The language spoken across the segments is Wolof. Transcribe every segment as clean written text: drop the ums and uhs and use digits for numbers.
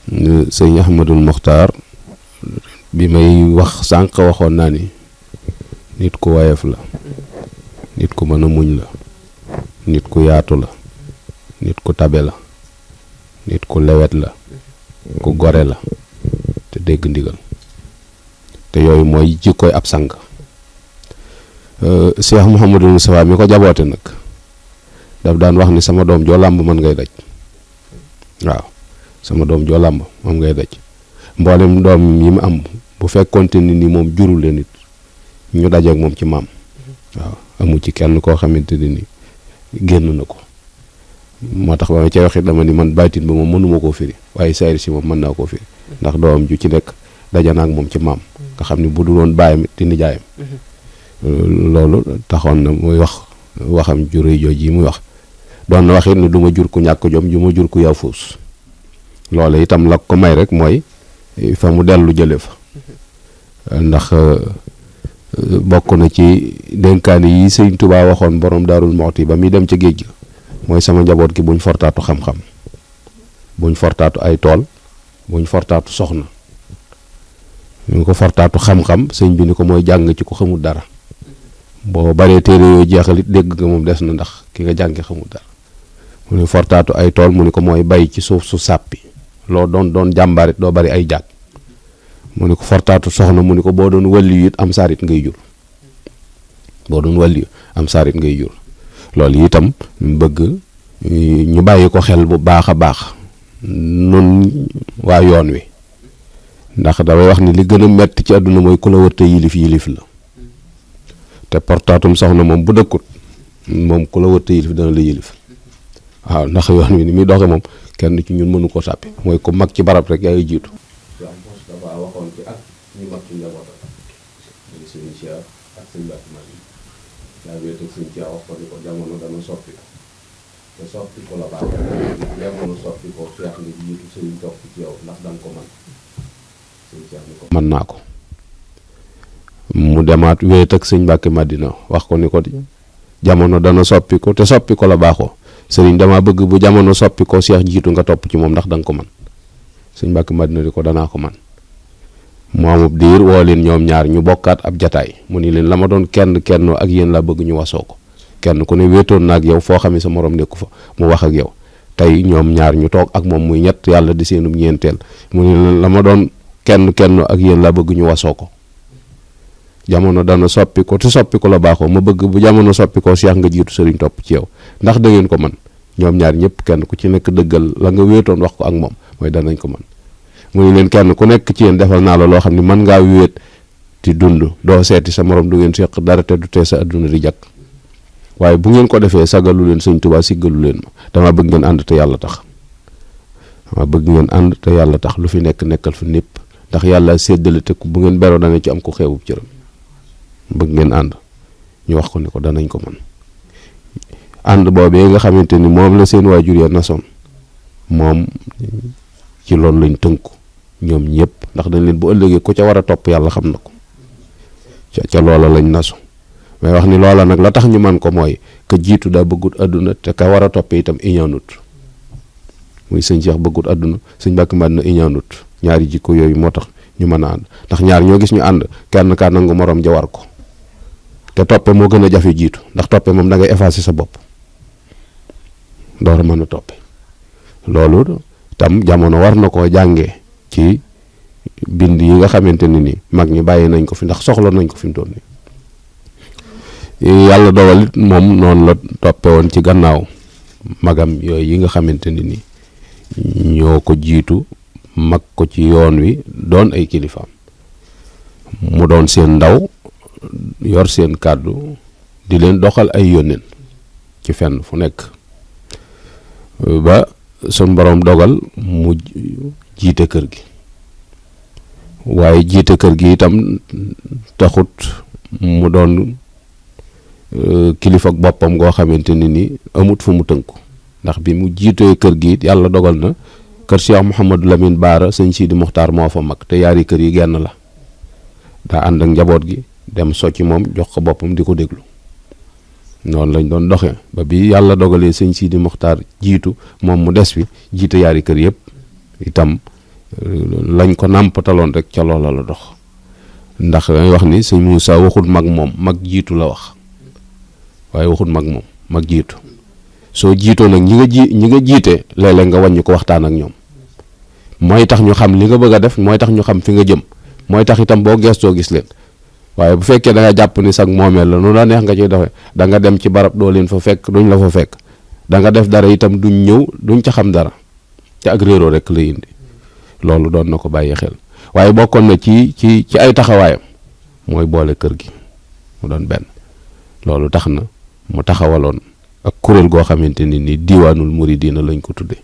sëñ Ahmadul Muxtaar bi may wax sànq waxoon naa ni nit ku woyof la, nit ku mën a muñ la, nit ku yaatu la, nit ku tabe la, nit ku lewet la, ku gore la te dégg ndigal, te yooyu mooy jikkoy ab sang. Cheikh Mouhamadou Moustapha mi ko jaboote nag daf daan wax ni sama doom joo làmb mën ngay daj. waaw sama doom joo làmb moom ngay daj. mboolem doom yi mu am bu fekkonte ni moom jurul leen it ñu dajeek moom ci maam. waaw amu ci kenn koo xamante ni génn na ko. moo tax ba ma cay waxit dama ni man baatin ba moom mënuma koo firi waaye sayr si moom mën naa koo firi ndax doom ju ci nekk daje na ak moom ci maam nga xam ni bu dul woon baayam di nijaayam. loolu taxoon na muy waxam ju rëy jooj yi muy wax doon na waxit ni du ma jur ku ñàkk jom ju ma jur ku yaafus. loolu itam la ko may rek mooy fa mu dellu jële fa ndax bokk na ci dénkaani yi sëñ Tuubaa waxoon borom Daarul Muxti ba muy dem ca géej ga mooy sama njaboot gi buñ fortaatu xam-xam, buñ fortaatu ay tool, buñ fortaatu soxna. ñu ko fortaatu xam-xam sëñ bi ni ko mooy jàng ci ko xamul dara. boo baree téere yooyu jeexalit dégg nga moom des na ndax ki nga jànge xamul dara. mu ne fortaatu ay tool mu ni ko mooy bay ci suuf su sàppi loo doon jàmbarit doo bari ay jàkk. mu ni ko fortaatu soxna mu ni ko boo doon wàlli it am saarit ngay jur. boo doon wàlli am saarit ngay jur. loolu itam bëgg ñu bàyyi ko xel bu baax a baax nun waa yoon wi ndax damay wax ni li gën a metti ci àdduna mooy ku la wërte yilif la te portaatum soxna moom bu dëkkut moom ku la wërte yilif dana la yilif. waaw ndax yoon wi ni muy doxe moom kenn ci ñun mënu ko sàppi mooy ku mag ci barab rek yaa ngi jiitu. dafa waxoon ci ak ñu mag ci njabootam muy sëñ Cheikh ak sëñ Mbacke Madina daa wéet ak sëñ Cheikh wax ko ni ko jamono dana soppi te soppi ko la baax jamono soppi ko Cheikh nga jiitu sëñ topp ci yow ndax danga ko mën sëñ Cheikh ni ko mën naa ko. mu demaat wéet ak sëñ Mbacke Madina wax ko ni ko jamono dana soppi ko te soppi ko la baaxoo sëriñ dama bëgg bu jamono soppi ko Cheikh jiitu nga topp ci moom ndax danga ko mën sëñ Mbacke Madina di ko danaa ko man mu amub diir woo leen ñoom ñaar ñu bokkaat ab jataay mu ni leen la ma doon kenn ak yéen laa bëgg ñu wasoo ko kenn ku ne wéetoon na ak yow foo xam ne sa morom nekku fa mu wax ak yow tey ñoom ñaar ñu toog ak moom muy ñett yàlla di seenum ñeenteel mu ni leen la ma doon kenn ak yéen laa bëgg ñu wasoo ko jamono dana soppi ko te soppi ko la baaxoo ma bëgg bu jamono soppi ko Cheikh nga jiitu sëriñ topp ci yow ndax da ngeen ko man ñoom ñaar ñëpp kenn ku ci nekk dëggal la nga wéetoon wax ko ak moom mooy danañ ko man mu ni leen kenn ku nekk ci yéen defal naa la loo xam ne mën ngaa wéet di dund doo seeti sa morom du ngeen seq dara te du tee sa adduna di jàkk waaye bu ngeen ko defee sagalu leen sëñ Tuubaa siggalu leen ma dama bëgg ngeen ànd te yàlla tax lu fi nekk nekkal fi népp ndax yàlla séddale te bu ngeen beroo dana ci am ko xeebub cëram bëgg ngeen ànd ñu wax ko ni ko danañ ko man ànd boobee nga xamante ni moom la seen waajur ya nasoon moom ci loolu lañ tënku ñoom ñëpp ndax dañ leen bu ëllëgee ku ca war a topp yàlla xam na ko ca loola lañ nasu mais wax ni loola nag la tax ñu man ko mooy ka jiitu daa bëggut àdduna te ka war a topp itam iñaanut muy sëñ Cheikh bëggut àdduna sëñ Mbacke Madina iñaanut ñaari jikko yooyu moo tax ñu mën a ànd ndax ñaar ñoo gis ñu ànd kenn kaa nangu morom ja war ko te toppe moo gën a jafe jiitu ndax toppe moom da ngay effacer sa bopp door a mën a toppe loolu tam jamono war na koo jàngee ci bind yi nga xamante ni mag ñi bàyyi nañ ko fi ndax soxla nañ ko fi mu toll nii yàlla dogal it moom noonu la toppe woon ci gannaaw magam yooyu yi nga xamante ni ñoo ko jiitu mag ko ci yoon wi doon ay kilifaam mu doon seen ndaw yor seen kàddu di leen doxal ay yónneen ci fenn fu nekk ba sun borom dogal mu jiite kër gi waaye jiite kër gi itam taxut mu doon kilifa ak boppam goo xamante ni amut fu mu tënku ndax bi mu jiitee kër gi it yàlla dogal na kër Cheikh Mouhamadou Lamine Baara sëñ Sidi Muxtaar moo fa mag te yaari kër yi genn la daa ànd ak njaboot gi dem socci moom jox ko boppam di ko déglu noonu lañ doon doxee ba bi yàlla dogalee sëñ Sidi Muxtaar jiitu moom mu des fi jiite yaari kër yëpp itam lañ ko nàmpataloon rek ca loola la dox. ndax dañuy wax ni sëñ Moussa waxut mag moom mag jiitu la wax waaye waxut mag moom mag jiitu soo jiitoo nag ñi nga jiite léeg-léeg nga wàññi ko waxtaan ak ñoom mooy tax ñu xam li nga bëgg a def mooy tax ñu xam fi nga jëm mooy tax itam boo gestoo gis leen waaye bu fekkee da nga jàpp ni sag moomeel la nu la neex nga ciy defee da nga dem ci barab doo leen fa fekk duñ la fa fekk da nga def dara itam duñ ñëw duñ ca xam dara te ak réeroo rek la indi loolu doon na ko bàyyi xel waaye bokkoon na ci ay taxawaayam mooy boole kër gi mu doon benn loolu tax na mu taxawaloon ak kuréel goo xamante ni diiwaanul muridina lañ ko tudde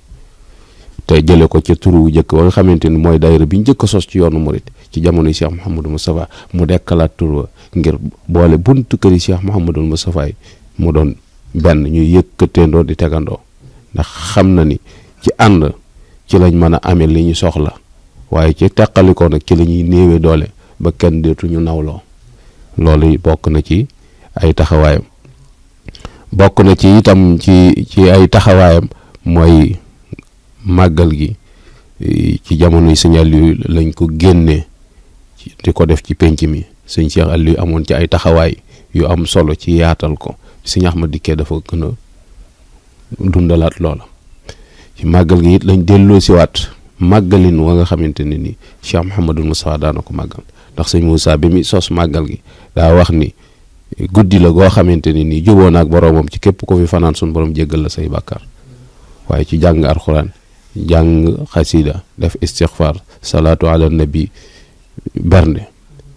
te jële ko ca turu jëkk ba nga xamante ni mooy daayira bi njëkk a sos ci yoonu murid ci jamonoy Cheikh Mouhamadou Moustapha mu dekkalaat tur wa ngir boole buntu këri Cheikh Mouhamadou Moustapha yi mu doon benn ñuy yëkkateendoo di tegandoo ndax xam na ni ci ànd ci lañ mën a amee li ñu soxla waaye ci teqalikoo nag ci la ñuy néewee doole ba kenn deetuñu nawloo loolu bokk na ci ay taxawaayam bokk na ci itam ci ay taxawaayam mooy màggal gi ci jamonoy sëñ Aliou lañ ko génnee di ko def ci penc mi sëñ Cheikh Aliou amoon ci ay taxawaay yu am solo ci yaatal ko sëñ Ahmad dikkee dafa gën a dundalaat loola ci màggal gi it lañ delloo siwaat màggalin wa nga xamante ne ni Cheikh Mouhamadou Moustapha daana ko màggal ndax sëñ Moussa bi mi sos màggal gi daa wax ni guddi la goo xamante ne ni juboo naak boroomam ci képp ko fi fanaan sun borom jéggal la say bàkkaar waaye ci jàng alxuraan jàng xasida def istixfar salaatu ala nabi bernde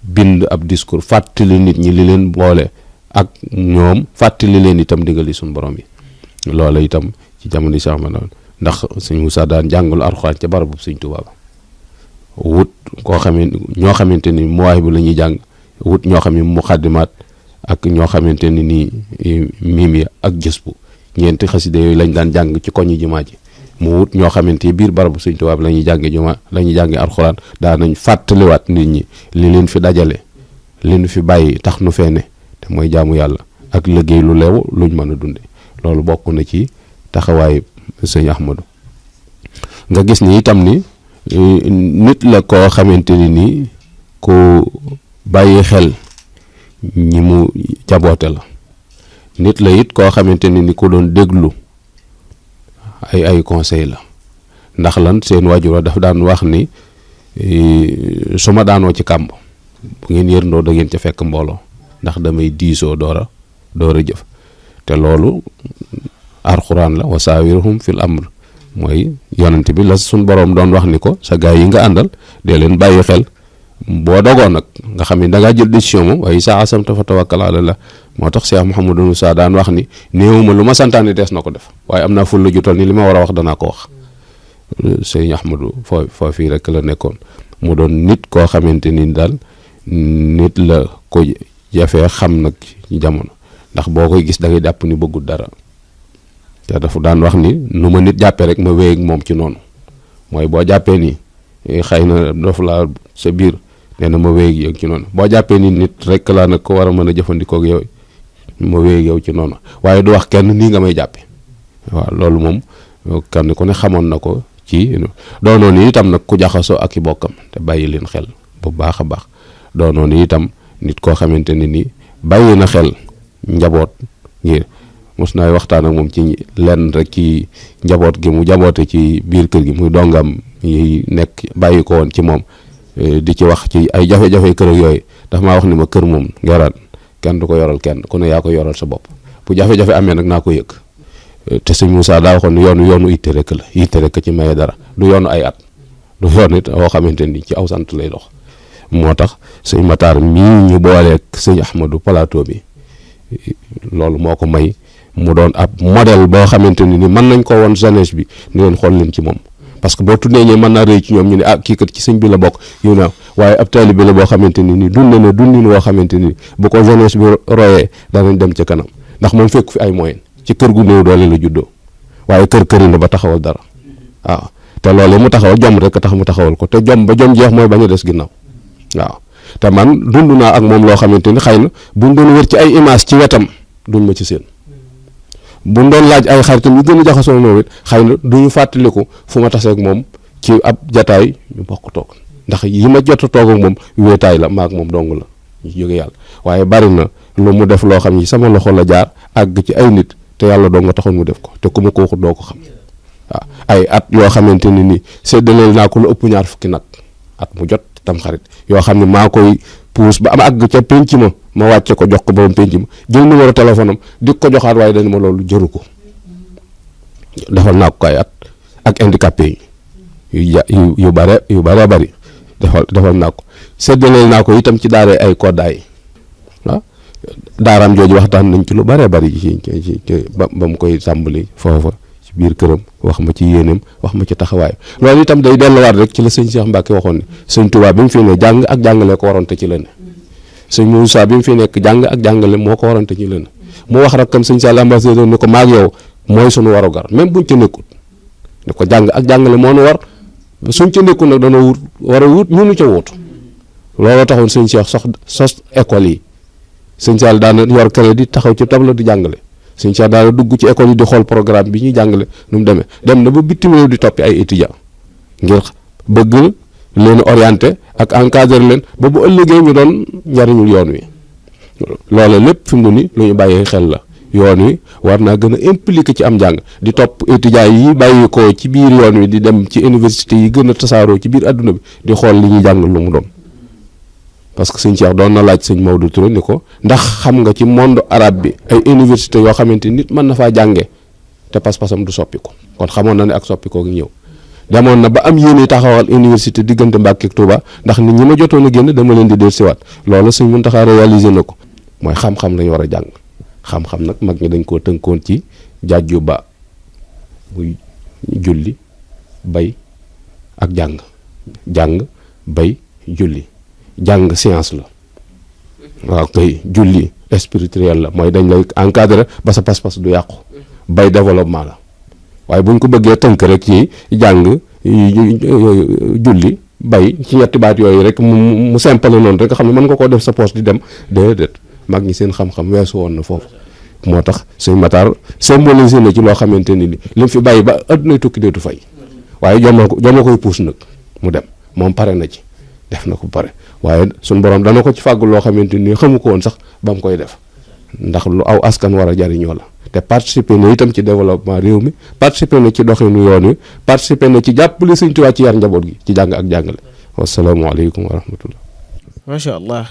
bind ab discours fàttali nit ñi li leen boole ak ñoom fàttali leen itam digali sun borom yi loola itam ci jamono yi sax ma ndax sëñ Moussa daan jàngalu alxuraan ca barabu sëñ Tuubaa ba wut koo xamante ñoo xamante ni muwaay bu la ñuy jàng wut ñoo xam ne muqaddimaat ak ñoo xamante ni nii miim ya ak jës bu ñeenti xasida yooyu lañ daan jàng ci koñi jumaa ji mu wut ñoo xamante ni biir barabu sëñ Tuubaa bi la ñuy jànge jumaa la ñuy jànge alxuraan daa nañ fàttaliwaat nit ñi li leen fi dajale li nu fi bàyyi tax nu fee ne te mooy jaamu yàlla ak liggéey lu leew luñ mën a dunde loolu bokk na ci taxawaayu sëñ Ahmadou nga gis ni itam ni nit la koo xamante ni nii ku bàyyi xel ñi mu jaboote la nit la it koo xamante ni ku doon déglu ay conseil la ndax lan seen waajur daf daan wax ni su ma daanoo ci kàmb bu ngeen yërndoo da ngeen ca fekk mbooloo ndax damay diisoo door a jëf te loolu alxuraan la wa saawirhum fil amr mooy yonent bi la suñ boroom doon wax ni ko sa gaay yi nga àndal dee leen bàyyi xel boo dogoo nag nga xam ne da ngaa jël décision moom waaye saa asamta fa tawakkal ala la moo tax Cheikh Mouhamadou Moussa daan wax ni néewuma lu ma santaane dees na ko def waaye am naa ful la jutal ni li ma war a wax danaa ko wax sëñ Ahmadou foo fii rek la nekkoon mu doon nit koo xamante ni daal nit la ko jafee xam nag ci jamono ndax boo koy gis da ngay jàpp ni bëggul dara te dafa daan wax ni nu ma nit jàppee rek ma wéy ak moom ci noonu mooy boo jàppee ni xëy na dof laa sa biir nee na ma wéy ak yow ci noonu boo jàppee ni nit rek laa nag ko war a mën a jëfandikoo ak yow ma wéy ak yow ci noonu waaye du wax kenn nii nga may jàppe waaw loolu moom kenn ku ne xamoon na ko ci doonoon itam nag ku jaxasoo ak i bokkam te bàyyi leen xel bu baax a baax doonoon itam nit koo xamante ne ni bàyyi na xel njaboot ngir mos naay waxtaan ak moom ci lenn rek ci njaboot gi mu jaboote ci biir kër gi muy dongam yi nekk bàyyi ko woon ci moom di ci wax ci ay jafe-jafe kër ak yooyu dafa maa wax ni ma kër moom ngeraat kenn du ko yoral kenn ku ne yaa ko yoral sa bopp bu jafe-jafe amee nag naa ko yëg te sëñ Moussa daa waxoon yoonu itte rek la itte rek ci maye dara du yoonu ay at du yoon it woo xamante ni ci aw sant lay dox moo tax sëñ Matar mii ñu booleeg sëñ Ahmadou plateau bi loolu moo ko may mu doon ab modèle boo xamante ni mën nañ ko woon jeunesse bi ni leen xool leen ci moom parce que boo tuddee ñee mën naa rëy ci ñoom ñu ne kii kat ci sëñ bi la bokk yu na waaye ab taalibe la boo xamante ni dund na dundin woo xamante ni bu ko jeunesse bi royee danañ dem ca kanam ndax moom fekk fi ay moyen ci kër gu néew doole la juddoo waaye këri na ba taxawal dara waaw te loolu mu taxawal jom rek tax mu taxawal ko te jom ba jom jeex mooy bañ a des ginnaaw waaw te man dund naa ak moom loo xamante ni xëy na buñ doon wër ci ay image ci wetam duñ ma ci seen buñ doon laaj ay xaritam yu gën a jaxasoo moom it xëy na duñu fàttaliku fu ma taseeg moom ci ab jataay ñu bokk toog ndax yi ma jot a toog ak moom wéetaay la maak moom dong la ñu jóge yàlla waaye bari na lu mu def loo xam ni sama loxo la jaar àgg ci ay nit te yàlla doo nga taxoon mu def ko te ku ma ko waxut doo ko xam waaw ay at yoo xamante ni nii séddaleel naa ko lu ëpp 20 nag at mu jot tam xarit yoo xam ne maa koy puus ba am àgg ca penc ma wàcce ko jox ko borom penc ma jël numéro téléphone am di ko joxaat waaye dañu ma loolu jëru ko defal naa ko ay at ak handicapé yi yu bare bari defal naa ko séddaleel naa ko itam ci daara ay koddaay waaw daaraam jooju waxtaan nañ ci lu bare bari ci ba mu koy tàmbali foofa ci biir këram wax ma ci yéeneem wax ma ci taxawaay loolu itam day delluwaat rek ci la sëñ Cheikh Mbacke waxoon ne sëñ Touba bi mu fi ne jàng ak jàngale ko waroon te ci la ne sëñ Moussa bi mu fi nekk jàng ak jàngale moo ko waroon te ci la ne mu wax rakkam sëñ Sall ambassadeur ni ko maag yow mooy suñu warugar même buñ ca nekkul ne ko jàng ak jàngale moo nu war suñ ca nekkul nag dana war a wut ñu nu ca wutu looloo taxoon sëñ Cheikh sos école yi sëñ Sall daana yor crédit taxaw ci tableau di jàngale sëñ Cheikh daana dugg ci école yi di xool programme bi ñuy jàngale nu mu demee dem na ba bitim réew di toppi ay étudiants ngir bëgg leen orienté ak encadré leen ba bu ëllëgee ñu doon njariñul yoon wi loola lépp fi mu ne ni lu ñu bàyyee xel la yoon wi war naa gën a impliqué ci am njàng di topp étudiants yi bàyyi ko ci biir yoon wi di dem ci université yi gën a tasaaroo ci biir adduna bi di xool li ñuy jàng lu mu doon parce que sëñ Cheikh doon na laaj sëñ Maodo Touré ni ko ndax xam nga ci monde arabe bi ay université yoo xamante nit mën na faa jàngee te pas-pasam du soppiku kon xamoon na ne ak soppikoo gi ñëw demoon na ba am yéene taxawal université diggante Mbàkke ak Touba ndax nit ñi ma jotoon a génn dama leen di dellusiwaat loolu sëñ Mountakha réalisé na ko mooy xam-xam lañu war a jàng xam-xam nag mag ñi dañ koo tënkoon ci jaaju ba muy julli bay ak jàng bay julli jàng science la waaw kay julli spirituel la mooy dañ lay encadré ba sa pas-pas du yàqu bay développement la waaye buñ ko bëggee tënk rek ci jàng julli bay ci ñetti baat yooyu rek mu simple noonu rek nga xam ne mën nga koo def sa poche di dem déedéet mag ñi seen xam-xam weesu woon na foofu moo tax sëñ Matar symbolisé na ci loo xamante ni li mu fi bàyyi ba addunay tukki deetu fay waaye joma koy puus nag mu dem moom pare na ci def na ko pare waaye suñ borom dana ko ci fàggul loo xamante ni xamu ko woon sax ba mu koy def ndax lu aw askan war a jariñoo la te participer na itam ci développement réew mi participer na ci doxinu yoon wi participer na ci jàppale Sëñ Tuubaa ci yar njaboot gi ci jàng ak jàngale wasalaamaaleykum wa rahmatullah macha allah